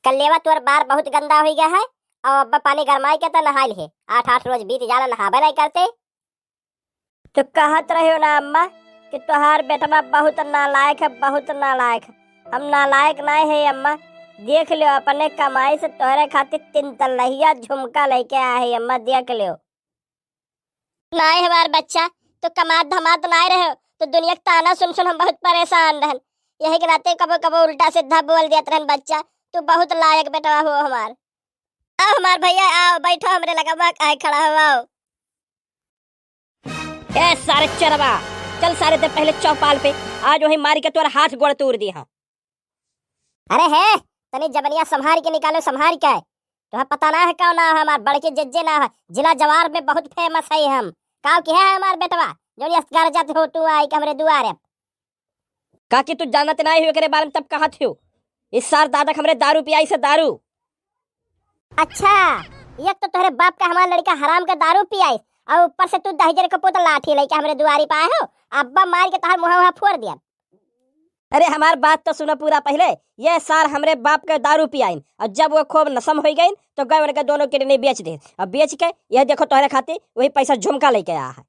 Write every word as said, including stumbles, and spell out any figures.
कल्लेवा तोर बार बहुत गंदा होइ गया है, अउ अब्बा पानी गरमाइ के त नहाइ लिहे। आठ आठ रोज बीत जाला, नहाबे नाहीं करते। तो कहत रह्यो ना अम्मा कि तोहार बेटवा बहुत नालायक है, बहुत नालायक है। हम नालायक नाहीं है अम्मा, देख लियो, अपने कमाई से तोहरे खातिर तीन तल्लहिया झुमका लइके आए है अम्मा, देख लियो। नाहीं हमार बच्चा, तू कमात धमात नाहीं रहे, तो दुनिया के ताना सुन सुन हम बहुत परेशान रहन। यही के नाते कबो कबो उल्टा सीधा बोल देत रहन बच्चा, तू बहुत लायक बेटवा हो हमार। आओ हमार भइया, आओ, बैठो हमरे लगवा, काहे खड़ा हो, आओ। ए सारे चरवा, चल सारे ते पहले चौपाल पे, आज वहीं मारी के तोर हाथ गोड़ तूर दिहा। अरे हे, तनी जबनिया सम्हारि के निकालो, सम्हारि के। तोहे पता ना है कौन नाव है हमार, बड़के जज्जे नाव है, जिला जवार में बहुत famous है हम। काव किहे है हमार बेटवा, जौन यस गरजत हो तू आइ के हमरे दुआरे? काकी, तू जानत नाहीं हो एकरे बारे में, तब कहत हो। इस सार दादा के हमरे दारू पियाइस है, दारू। अच्छा, एक तो तोहरे बाप का हमार लड़िका हराम के दारू पियाइस, अउ ऊपर से तू दहिजर के पूत लाठी लइके हमरे दुआरी पे आए हो। अब्बा मारि के तोहार मुँहवा फोर दिया। अरे हमार बात तो सुनो पूरा पहिले। ये सार हमरे बाप के दारू पियाइन अउ जब वो खूब नसम होइ गइन तो गए उनके दोनों kidney बेच दे। अब बेच के यह देखो तोहरे खातिर वही पैसा झुमका लइके आया है।